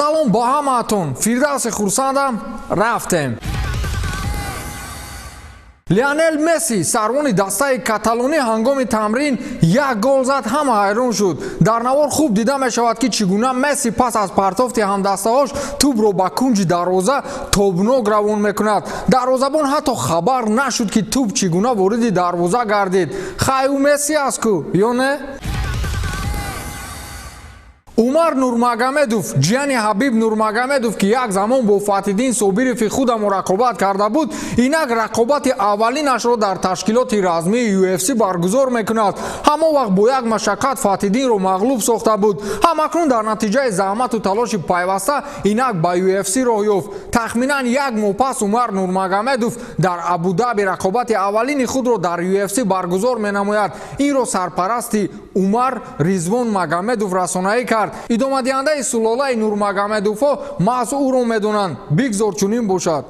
Салом ба ҳамаатон, Фирдавси хурсандам, рафтем. Лионел Месси, сарвони дастаи каталонӣ, ҳангоми тамрин як гол зад, ҳама ҳайрон шуд. Дар навор хуб дида мешавад, ки чӣ гуна Месси пас аз партофти ҳамдастаҳош тӯбро ба кунҷи дарвоза тобнок равон мекунад. Дарвозабон ҳатто хабар нашуд, ки тӯб чӣ гуна вориди дарвоза гардид. Хай, ӯ Месси аст ку, ё не? Умар Нурмагомедов, ҷияни Ҳабиб Нурмагомедов, ки як замон бо Фатҳиддин Собирови худамо рақобат карда буд, инак рақобати аввалинашро дар ташкилоти размии UFC баргузор мекунад. Ҳамон вақт бо як машаққат Фатҳиддинро мағлуб сохта буд. Ҳамакнун дар натиҷаи заҳмату талоши пайваста инак ба UFC роҳ ёфт. Тахминан як моҳ пас Умар Нурмагомедов дар Абудаби рақобати аввалини худро дар UFC баргузор менамояд. Инро сарпарасти Умар, Ризвон Магомедов, расонаӣ кард. Идомадиҳандаи сулолаи Нурмагомедовҳо маҳз ӯро медонанд. Бигзор чунин бошад.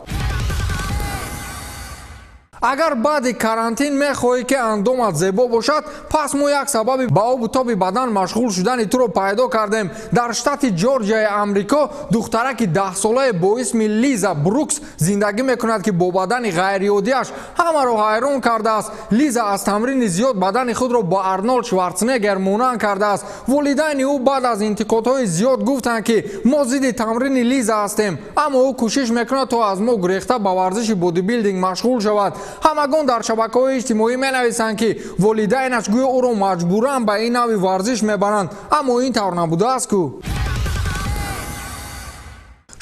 Агар баъди карантин мехоҳӣ, ки андомат зебо бошад, пас мо як сабаби ба обу тоби бадан машғул шудани туро пайдо кардем. Дар штати Ҷорҷияи Амрико духтараки 10-солае бо исми Лиза Брукс зиндагӣ мекунад, ки бо бадани ғайриоддиаш ҳамаро ҳайрон кардааст. Лиза аз тамрини зиёд бадани худро бо Арнолд Шварценеггер монанд кардааст. Волидайни ӯ баъд аз интиқодҳои зиёд гуфтанд, ки мо зидди тамрини Лиза ҳастем, аммо ӯ кӯшиш мекунад, то аз мо гурехта ба варзиши бодибилдинг машғул шавад. Ҳамагон дар шабакаҳои иҷтимоӣ менависанд, ки волидайнаш гӯё ӯро маҷбуран ба ин навъи варзиш мебаранд, аммо ин тавр набудааст ку.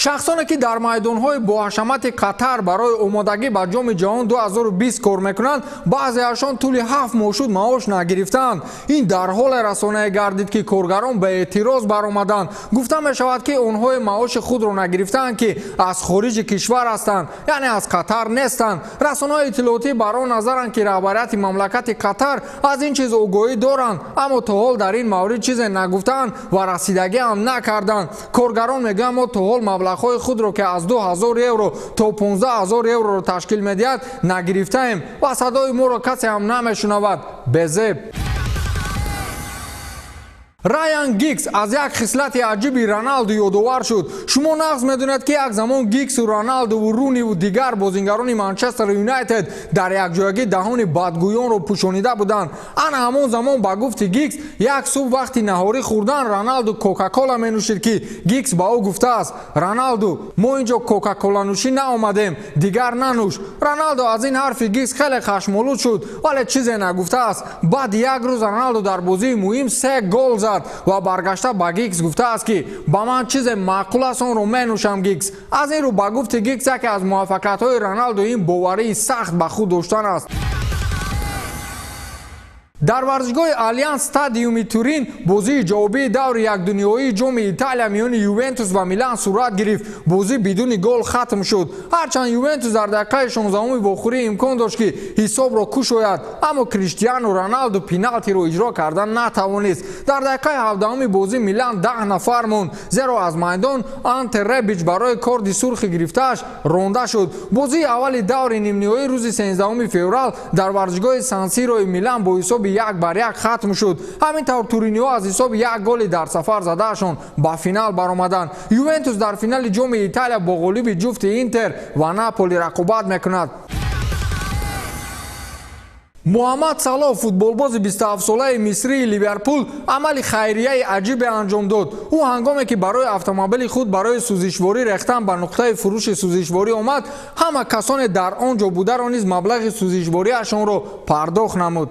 Шахсоне, ки дар майдонҳои боҳашамати Қатар барои омодагӣ ба Ҷоми ҷаҳон 2020 кор мекунанд, баъзеашон тӯли 7 моҳ шуд маош нагирифтаанд. Ин дар ҳоле расонаӣ гардид, ки коргарон ба эътироз баромаданд. Гуфта мешавад, ки онҳое маоши худро нагирифтаанд, ки аз хориҷи кишвар ҳастанд, яъне аз Қатар нестанд. Расонаҳои иттилоотӣ бар он назаранд, ки раҳбарияти мамлакати Қатар аз ин чиз огоҳӣ доранд, аммо то ҳол дар ин маврид чизе нагуфтаанд ва расидагӣ ҳам накарданд. Коргарон мегӯянд, мо то ҳол маблағҳои худро, ки аз 2000 евро то 15 000 евроро ташкил медиҳад, нагирифтаем ва садои моро касе ҳам намешунавад. Безеб. Райан Гигс аз як хислати аҷиби Роналду ёдовар шуд. Шумо нағз медонед, ки як замон Гигсу Роналдуву Руниву дигар бозингарони Манчестер Юнайтед дар якҷоягӣ даҳони бадгӯёнро пӯшонида буданд. Ана ҳамон замон, ба гуфти Гигс, як субҳ вақти наҳорӣ хӯрдан Роналду Кока-Кола менӯшид, ки Гигс ба ӯ гуфтааст: «Роналду, мо инҷо Кока-Коланӯшӣ наомадем, дигар нанӯш». Роналду аз ин ҳарфи Гигс хеле хашмолуд шуд, вале чизе нагуфтааст. Баъд як рӯз Роналду дар бозии муҳим се гол зад ва баргашта ба Гигс гуфтааст, ки ба ман чизе маъқул аст, онро менӯшам, Гигс. Аз ин рӯ, ба гуфти Гигс, яке аз муваффақиятҳои Роналду ин боварии сахт ба худ доштан аст. Дар варзишгоҳи Алианс Стадиуми Турин бозии ҷавобии даври якдуниёии Ҷоми Италия миёни Ювентус ва Милан сурат гирифт. Бозӣ бидуни гол хатм шуд. Ҳарчанд Ювентус дар дақиқаи 16-уми вохӯрӣ имкон дошт, ки ҳисобро кушояд, аммо Криштиану Роналду пеналтиро иҷро карда натавонист. Дар дақиқаи 17-уми бозӣ Милан 10 нафар монд, зеро аз майдон Анте Ребич барои корди сурхи гирифтааш ронда шуд. Бозии аввали даври нимниҳоӣ рӯзи 13 феврал дар варзишгоҳи Сан-Сирои Милан бо ҳисоби 1-1 хатм шуд. Ҳамин тавр туриниҳо аз ҳисоби як голи дар сафар задаашон ба финал баромаданд. Ювентус дар финали Ҷоми Италия бо ғолиби ҷуфти Интер ва Наполи рақобат мекунад. Муҳаммад Салоҳ, футболбози 27-солаи мисрии Ливерпул, амали хайрияи аҷибе анҷом дод. Ӯ ҳангоме ки барои автомобили худ барои сӯзишворӣ рехтан ба нуқтаи фурӯши сӯзишворӣ омад, ҳама касоне дар он ҷо бударо низ маблағи сӯзишвориашонро пардохт намуд.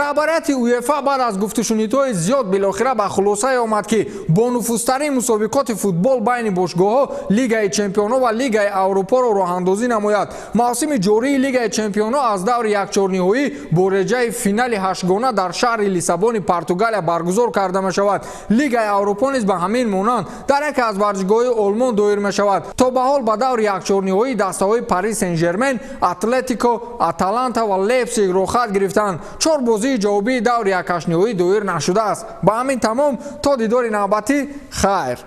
Раҳбарияти УЕФА баъд аз гуфтушунидҳои зиёд билохира ба хулосае омад, ки бонуфузтарин мусобиқоти футбол байни бошгоҳҳо, Лигаи чемпионҳо ва Лигаи Аврупоро роҳандозӣ намояд. Мавсими ҷории Лигаи чемпионҳо аз даври якчорниҳоӣ бо реҷаи финали ҳаштгона дар шаҳри Лиссабони Португалия баргузор карда мешавад. Лигаи Аврупо низ ба ҳамин монанд дар яке аз варзишгоҳҳои Олмон доир мешавад. То ба ҳол ба даври якчорниҳоӣ дастаҳои Парис Сен Жермен, Атлетико, Аталанта ва Лейпсиг роҳхат гирифтанд. Чор бозии ҷавобии даври якҳаштниҳоӣ доир нашудааст. Ба ҳамин тамом, то дидори навбатӣ, хайр.